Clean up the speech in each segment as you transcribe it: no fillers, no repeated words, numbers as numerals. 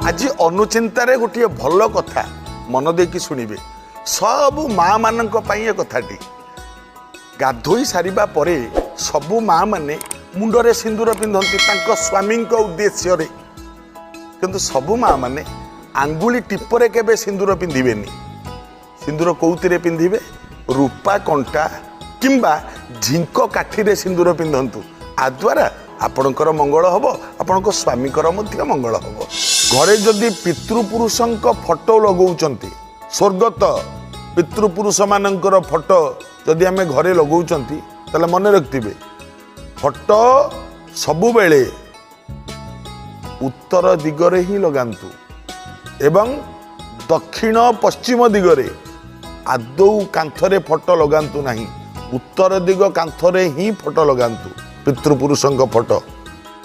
ଆଜି ଅନୁଚିନ୍ତାରେ ଗୋଟିଏ ଭଲ କଥା ମନ ଦେଇକି ଶୁଣିବେ। ସବୁ ମା ମାନଙ୍କ ପାଇଁ ଏ କଥାଟି। ଗାଧୋଇ ସାରିବା ପରେ ସବୁ ମା ମାନେ ମୁଣ୍ଡରେ ସିନ୍ଦୁର ପିନ୍ଧନ୍ତି ତାଙ୍କ ସ୍ୱାମୀଙ୍କ ଉଦ୍ଦେଶ୍ୟରେ। କିନ୍ତୁ ସବୁ ମା ମାନେ ଆଙ୍ଗୁଳି ଟିପରେ କେବେ ସିନ୍ଦୁର ପିନ୍ଧିବେନି। ସିନ୍ଦୁର କୋଉଥିରେ ପିନ୍ଧିବେ? ରୂପା କଣ୍ଟା କିମ୍ବା ଝିଙ୍କ କାଠିରେ ସିନ୍ଦୁର ପିନ୍ଧନ୍ତୁ। ଆଦ୍ୱାରା ଆପଣଙ୍କର ମଙ୍ଗଳ ହେବ, ଆପଣଙ୍କ ସ୍ୱାମୀଙ୍କର ମଧ୍ୟ ମଙ୍ଗଳ ହେବ। ଘରେ ଯଦି ପିତୃପୁରୁଷଙ୍କ ଫଟୋ ଲଗାଉଛନ୍ତି, ସ୍ୱର୍ଗତ ପିତୃପୁରୁଷମାନଙ୍କର ଫଟୋ ଯଦି ଆମେ ଘରେ ଲଗାଉଛନ୍ତି, ତାହେଲେ ମନେ ରଖିଥିବେ, ଫଟୋ ସବୁବେଳେ ଉତ୍ତର ଦିଗରେ ହିଁ ଲଗାନ୍ତୁ ଏବଂ ଦକ୍ଷିଣ ପଶ୍ଚିମ ଦିଗରେ ଆଦୌ କାନ୍ଥରେ ଫଟୋ ଲଗାନ୍ତୁ ନାହିଁ। ଉତ୍ତର ଦିଗ କାନ୍ଥରେ ହିଁ ଫଟୋ ଲଗାନ୍ତୁ। ପିତୃପୁରୁଷଙ୍କ ଫଟୋ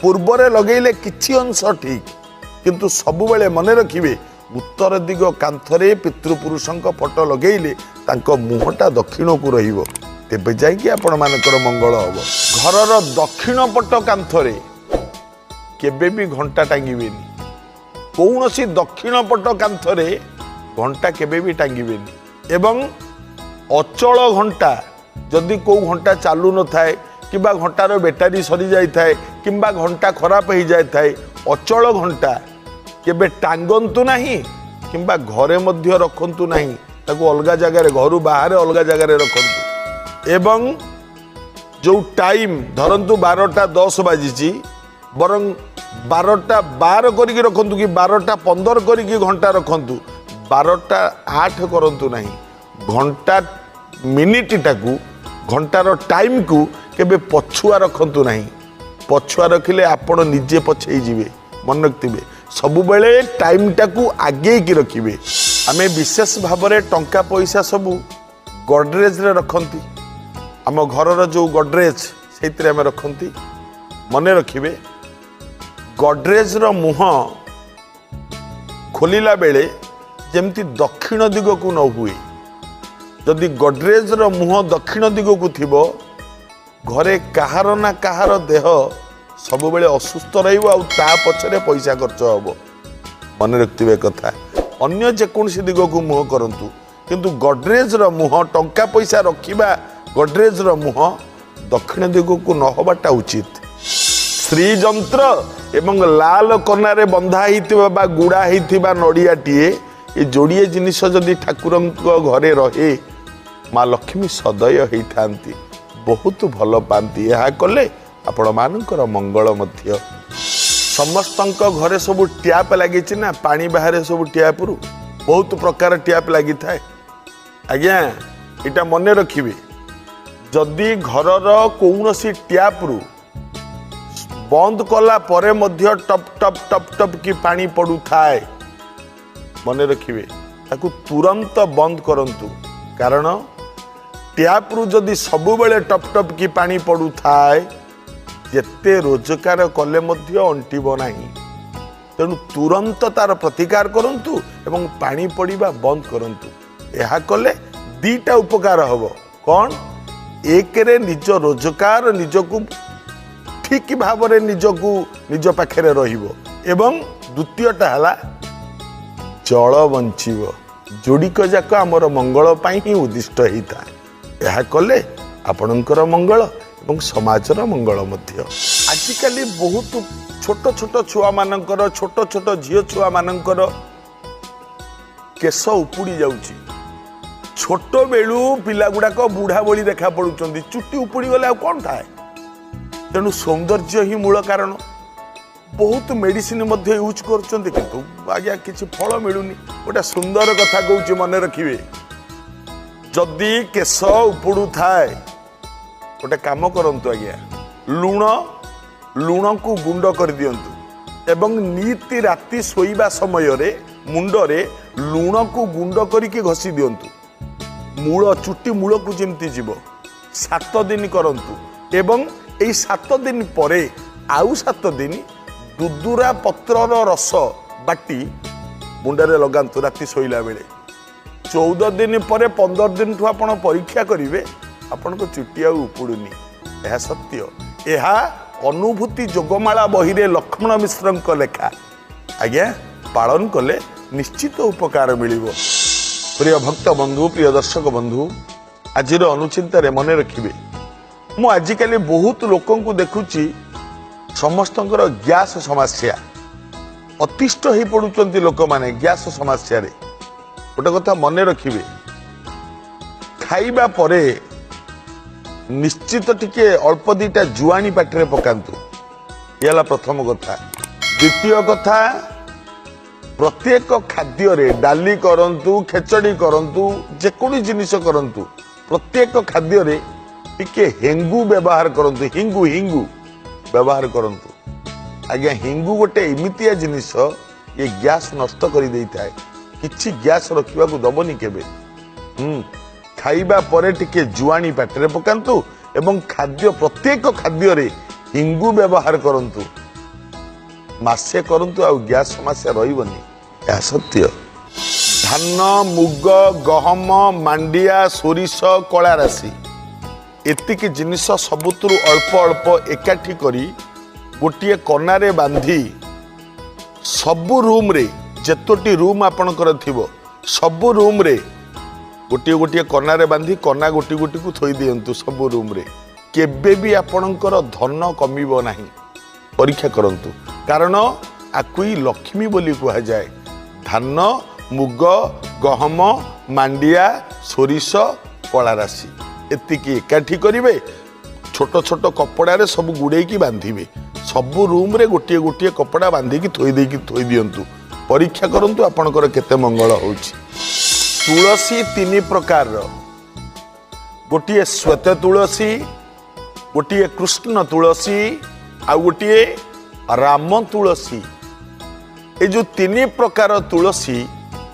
ପୂର୍ବରେ ଲଗେଇଲେ କିଛି ଅଂଶ ଠିକ୍, କିନ୍ତୁ ସବୁବେଳେ ମନେ ରଖିବେ, ଉତ୍ତର ଦିଗ କାନ୍ଥରେ ପିତୃପୁରୁଷଙ୍କ ଫଟୋ ଲଗେଇଲେ ତାଙ୍କ ମୁହଁଟା ଦକ୍ଷିଣକୁ ରହିବ, ତେବେ ଯାଇକି ଆପଣମାନଙ୍କର ମଙ୍ଗଳ ହେବ। ଘରର ଦକ୍ଷିଣ ପଟ କାନ୍ଥରେ କେବେ ବି ଘଣ୍ଟା ଟାଙ୍ଗିବେନି। କୌଣସି ଦକ୍ଷିଣ ପଟ କାନ୍ଥରେ ଘଣ୍ଟା କେବେ ବି ଟାଙ୍ଗିବେନି। ଏବଂ ଅଚଳ ଘଣ୍ଟା, ଯଦି କେଉଁ ଘଣ୍ଟା ଚାଲୁ ନଥାଏ କିମ୍ବା ଘଣ୍ଟାର ବ୍ୟାଟେରୀ ସରିଯାଇଥାଏ କିମ୍ବା ଘଣ୍ଟା ଖରାପ ହେଇଯାଇଥାଏ, ଅଚଳ ଘଣ୍ଟା କେବେ ଟାଙ୍ଗନ୍ତୁ ନାହିଁ କିମ୍ବା ଘରେ ମଧ୍ୟ ରଖନ୍ତୁ ନାହିଁ। ତାକୁ ଅଲଗା ଜାଗାରେ, ଘରୁ ବାହାରେ ଅଲଗା ଜାଗାରେ ରଖନ୍ତୁ। ଏବଂ ଯେଉଁ ଟାଇମ୍, ଧରନ୍ତୁ 12:10 ବାଜିଛି, ବରଂ 12:12 କରିକି ରଖନ୍ତୁ କି 12:15 କରିକି ଘଣ୍ଟା ରଖନ୍ତୁ, 12:08 କରନ୍ତୁ ନାହିଁ। ଘଣ୍ଟା ମିନିଟଟାକୁ, ଘଣ୍ଟାର ଟାଇମ୍କୁ କେବେ ପଛୁଆ ରଖନ୍ତୁ ନାହିଁ। ପଛୁଆ ରଖିଲେ ଆପଣ ନିଜେ ପଛେଇ ଯିବେ। ମନେ ରଖିଥିବେ, ସବୁବେଳେ ଟାଇମ୍ଟାକୁ ଆଗେଇକି ରଖିବେ। ଆମେ ବିଶେଷ ଭାବରେ ଟଙ୍କା ପଇସା ସବୁ ଗଡ଼ରେଜରେ ରଖନ୍ତି। ଆମ ଘରର ଯେଉଁ ଗଡ଼ରେଜ, ସେଇଥିରେ ଆମେ ରଖନ୍ତି। ମନେ ରଖିବେ, ଗଡ଼ରେଜର ମୁହଁ ଖୋଲିଲା ବେଳେ ଯେମିତି ଦକ୍ଷିଣ ଦିଗକୁ ନ ହୁଏ। ଯଦି ଗଡ଼ରେଜର ମୁହଁ ଦକ୍ଷିଣ ଦିଗକୁ ଥିବ, ଘରେ କାହାର ନା କାହାର ଦେହ ସବୁବେଳେ ଅସୁସ୍ଥ ରହିବ ଆଉ ତା ପଛରେ ପଇସା ଖର୍ଚ୍ଚ ହେବ। ମନେ ରଖିଥିବେ କଥା। ଅନ୍ୟ ଯେକୌଣସି ଦିଗକୁ ମୁହଁ କରନ୍ତୁ, କିନ୍ତୁ ଗଡ଼ରେଜର ମୁହଁ, ଟଙ୍କା ପଇସା ରଖିବା ଗଡ଼ରେଜର ମୁହଁ ଦକ୍ଷିଣ ଦିଗକୁ ନ ହେବାଟା ଉଚିତ। ଶ୍ରୀଯନ୍ତ୍ର ଏବଂ ଲାଲ କନାରେ ବନ୍ଧା ହେଇଥିବା ବା ଗୁଡ଼ା ହେଇଥିବା ନଡ଼ିଆଟିଏ, ଏ ଯୋଡ଼ିଏ ଜିନିଷ ଯଦି ଠାକୁରଙ୍କ ଘରେ ରହେ, ମା ଲକ୍ଷ୍ମୀ ସଦୟ ହେଇଥାନ୍ତି, ବହୁତ ଭଲ ପାଆନ୍ତି। ଏହା କଲେ ଆପଣମାନଙ୍କର ମଙ୍ଗଳ ମଧ୍ୟ। ସମସ୍ତଙ୍କ ଘରେ ସବୁ ଟ୍ୟାପ୍ ଲାଗିଛି ନା, ପାଣି ବାହାରେ ସବୁ ଟ୍ୟାପ୍ରୁ, ବହୁତ ପ୍ରକାର ଟ୍ୟାପ୍ ଲାଗିଥାଏ। ଆଜ୍ଞା, ଏଇଟା ମନେ ରଖିବେ, ଯଦି ଘରର କୌଣସି ଟ୍ୟାପ୍ରୁ ବନ୍ଦ କଲା ପରେ ମଧ୍ୟ ଟପ୍ ଟପ୍ ଟପ୍ ଟପ୍ କି ପାଣି ପଡ଼ୁଥାଏ, ମନେ ରଖିବେ, ତାକୁ ତୁରନ୍ତ ବନ୍ଦ କରନ୍ତୁ। କାରଣ ଟ୍ୟାପ୍ରୁ ଯଦି ସବୁବେଳେ ଟପ୍ ଟପ୍ କି ପାଣି ପଡ଼ୁଥାଏ, ଯେତେ ରୋଜଗାର କଲେ ମଧ୍ୟ ଅଣ୍ଟିବ ନାହିଁ। ତେଣୁ ତୁରନ୍ତ ତାର ପ୍ରତିକାର କରନ୍ତୁ ଏବଂ ପାଣି ପଡ଼ିବା ବନ୍ଦ କରନ୍ତୁ। ଏହା କଲେ ଦୁଇଟା ଉପକାର ହେବ। କ'ଣ? ଏକରେ ନିଜ ରୋଜଗାର ନିଜକୁ ଠିକ୍ ଭାବରେ ନିଜକୁ ନିଜ ପାଖରେ ରହିବ ଏବଂ ଦ୍ୱିତୀୟଟା ହେଲା ଜଳ ବଞ୍ଚିବ। ଯୋଡ଼ିକ ଯାକ ଆମର ମଙ୍ଗଳ ପାଇଁ ହିଁ ଉଦ୍ଦିଷ୍ଟ ହେଇଥାଏ। ଏହା କଲେ ଆପଣଙ୍କର ମଙ୍ଗଳ ଏବଂ ସମାଜର ମଙ୍ଗଳ ମଧ୍ୟ। ଆଜିକାଲି ବହୁତ ଛୋଟ ଛୋଟ ଛୁଆମାନଙ୍କର, ଛୋଟ ଛୋଟ ଝିଅ ଛୁଆମାନଙ୍କର କେଶ ଉପୁଡ଼ି ଯାଉଛି। ଛୋଟ ବେଳୁ ପିଲା ଗୁଡ଼ାକ ବୁଢ଼ା ଭଳି ଦେଖା ପଡ଼ୁଛନ୍ତି। ଚୁଟି ଉପୁଡ଼ିଗଲେ ଆଉ କ'ଣ ଥାଏ? ତେଣୁ ସୌନ୍ଦର୍ଯ୍ୟ ହିଁ ମୂଳ କାରଣ। ବହୁତ ମେଡ଼ିସିନ ମଧ୍ୟ ୟୁଜ୍ କରୁଛନ୍ତି, କିନ୍ତୁ ଆଜ୍ଞା କିଛି ଫଳ ମିଳୁନି। ଗୋଟେ ସୁନ୍ଦର କଥା କହୁଛି, ମନେ ରଖିବେ। ଯଦି କେଶ ଉପୁଡ଼ୁଥାଏ, ଗୋଟେ କାମ କରନ୍ତୁ ଆଜ୍ଞା, ଲୁଣକୁ ଗୁଣ୍ଡ କରିଦିଅନ୍ତୁ ଏବଂ ନିତି ରାତି ଶୋଇବା ସମୟରେ ମୁଣ୍ଡରେ ଲୁଣକୁ ଗୁଣ୍ଡ କରିକି ଘଷି ଦିଅନ୍ତୁ। ମୂଳ, ଚୁଟି ମୂଳକୁ ଯେମିତି ଯିବ। 7 ଦିନ କରନ୍ତୁ ଏବଂ ଏଇ 7 ଦିନ ପରେ ଆଉ 7 ଦିନ ଦୁଦୁରା ପତ୍ରର ରସ ବାଟି ମୁଣ୍ଡରେ ଲଗାନ୍ତୁ ରାତି ଶୋଇଲା ବେଳେ। 14 ଦିନ ପରେ, 15 ଦିନଠୁ ଆପଣ ପରୀକ୍ଷା କରିବେ, ଆପଣଙ୍କ ଚୁଟି ଆଉ ଉପୁଡ଼ୁନି। ଏହା ସତ୍ୟ। ଏହା ଅନୁଭୂତି ଯୋଗମାଳା ବହିରେ ଲକ୍ଷ୍ମଣ ମିଶ୍ରଙ୍କ ଲେଖା ଆଜ୍ଞା। ପାଳନ କଲେ ନିଶ୍ଚିତ ଉପକାର ମିଳିବ। ପ୍ରିୟ ଭକ୍ତ ବନ୍ଧୁ, ପ୍ରିୟ ଦର୍ଶକ ବନ୍ଧୁ, ଆଜିର ଅନୁଚିନ୍ତାରେ ମନେ ରଖିବେ, ମୁଁ ଆଜିକାଲି ବହୁତ ଲୋକଙ୍କୁ ଦେଖୁଛି ସମସ୍ତଙ୍କର ଗ୍ୟାସ ସମସ୍ୟା, ଅତିଷ୍ଠ ହେଇ ପଡୁଛନ୍ତି ଲୋକମାନେ ଗ୍ୟାସ ସମସ୍ୟାରେ। ଗୋଟେ କଥା ମନେ ରଖିବେ, ଖାଇବା ପରେ ନିଶ୍ଚିତ ଟିକେ ଅଳ୍ପ ଦିଟା ଜୁଆଣି ପାଟିରେ ପକାନ୍ତୁ। ଇଏ ହେଲା ପ୍ରଥମ କଥା। ଦ୍ୱିତୀୟ କଥା, ପ୍ରତ୍ୟେକ ଖାଦ୍ୟରେ ଡାଲି କରନ୍ତୁ, ଖେଚଡ଼ି କରନ୍ତୁ, ଯେକୌଣସି ଜିନିଷ କରନ୍ତୁ, ପ୍ରତ୍ୟେକ ଖାଦ୍ୟରେ ଟିକେ ହେଙ୍ଗୁ ବ୍ୟବହାର କରନ୍ତୁ। ହିଙ୍ଗୁ ହିଙ୍ଗୁ ବ୍ୟବହାର କରନ୍ତୁ ଆଜ୍ଞା। ହିଙ୍ଗୁ ଗୋଟେ ଏମିତିଆ ଜିନିଷ, ଇଏ ଗ୍ୟାସ୍ ନଷ୍ଟ କରିଦେଇଥାଏ, କିଛି ଗ୍ୟାସ୍ ରଖିବାକୁ ଦବନି କେବେ। ଖାଇବା ପରେ ଟିକେ ଜୁଆଣି ପାଟିରେ ପକାନ୍ତୁ ଏବଂ ଖାଦ୍ୟ ପ୍ରତ୍ୟେକ ଖାଦ୍ୟରେ ହିଙ୍ଗୁ ବ୍ୟବହାର କରନ୍ତୁ। ମାସେ କରନ୍ତୁ, ଆଉ ଗ୍ୟାସ୍ ସମସ୍ୟା ରହିବନି, ଏହା ସତ୍ୟ। ଧାନ, ମୁଗ, ଗହମ, ମାଣ୍ଡିଆ, ସୋରିଷ, କଳା ରାଶି, ଏତିକି ଜିନିଷ ସବୁଥିରୁ ଅଳ୍ପ ଅଳ୍ପ ଏକାଠି କରି ଗୋଟିଏ କନାରେ ବାନ୍ଧି ସବୁ ରୁମ୍ରେ, ଯେତୋଟି ରୁମ୍ ଆପଣଙ୍କର ଥିବ ସବୁ ରୁମ୍ରେ ଗୋଟିଏ ଗୋଟିଏ କନାରେ ବାନ୍ଧି କନା ଗୋଟି ଗୋଟିକୁ ଥୋଇ ଦିଅନ୍ତୁ ସବୁ ରୁମ୍ରେ। କେବେ ବି ଆପଣଙ୍କର ଧନ କମିବ ନାହିଁ, ପରୀକ୍ଷା କରନ୍ତୁ। କାରଣ ଆକୁ ହିଁ ଲକ୍ଷ୍ମୀ ବୋଲି କୁହାଯାଏ। ଧାନ, ମୁଗ, ଗହମ, ମାଣ୍ଡିଆ, ସୋରିଷ, କଳା ରାଶି ଏତିକି ଏକାଠି କରିବେ, ଛୋଟ ଛୋଟ କପଡ଼ାରେ ସବୁ ଗୁଡ଼େଇକି ବାନ୍ଧିବେ। ସବୁ ରୁମ୍ରେ ଗୋଟିଏ ଗୋଟିଏ କପଡ଼ା ବାନ୍ଧିକି ଥୋଇ ଦେଇକି ଥୋଇ ଦିଅନ୍ତୁ। ପରୀକ୍ଷା କରନ୍ତୁ ଆପଣଙ୍କର କେତେ ମଙ୍ଗଳ ହେଉଛି। ତୁଳସୀ ତିନି ପ୍ରକାରର, ଗୋଟିଏ ଶ୍ୱେତ ତୁଳସୀ, ଗୋଟିଏ କୃଷ୍ଣ ତୁଳସୀ, ଆଉ ଗୋଟିଏ ରାମ ତୁଳସୀ। ଏ ଯେଉଁ ତିନି ପ୍ରକାର ତୁଳସୀ,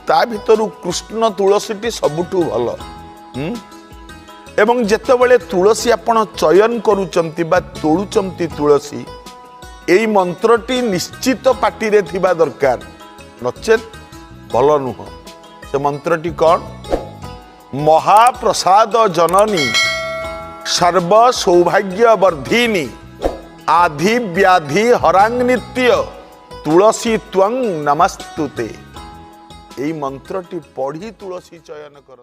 ତା ଭିତରୁ କୃଷ୍ଣ ତୁଳସୀଟି ସବୁଠୁ ଭଲ। ଏବଂ ଯେତେବେଳେ ତୁଳସୀ ଆପଣ ଚୟନ କରୁଛନ୍ତି ବା ତୋଳୁଛନ୍ତି ତୁଳସୀ, ଏଇ ମନ୍ତ୍ରଟି ନିଶ୍ଚିତ ପାଟିରେ ଥିବା ଦରକାର, ନଚେତ୍ ଭଲ ନୁହଁ। ସେ ମନ୍ତ୍ରଟି କ'ଣ? ମହାପ୍ରସାଦ ଜନନୀ ସର୍ବ ସୌଭାଗ୍ୟ ବର୍ଦ୍ଧିନୀ ଆଧି ବ୍ୟାଧି ହରାଂ ନିତ୍ୟ ତୁଳସୀ ତ୍ୱଂ ନମସ୍ତୁତେ। ଏଇ ମନ୍ତ୍ରଟି ପଢ଼ି ତୁଳସୀ ଚୟନ କରନ୍ତୁ।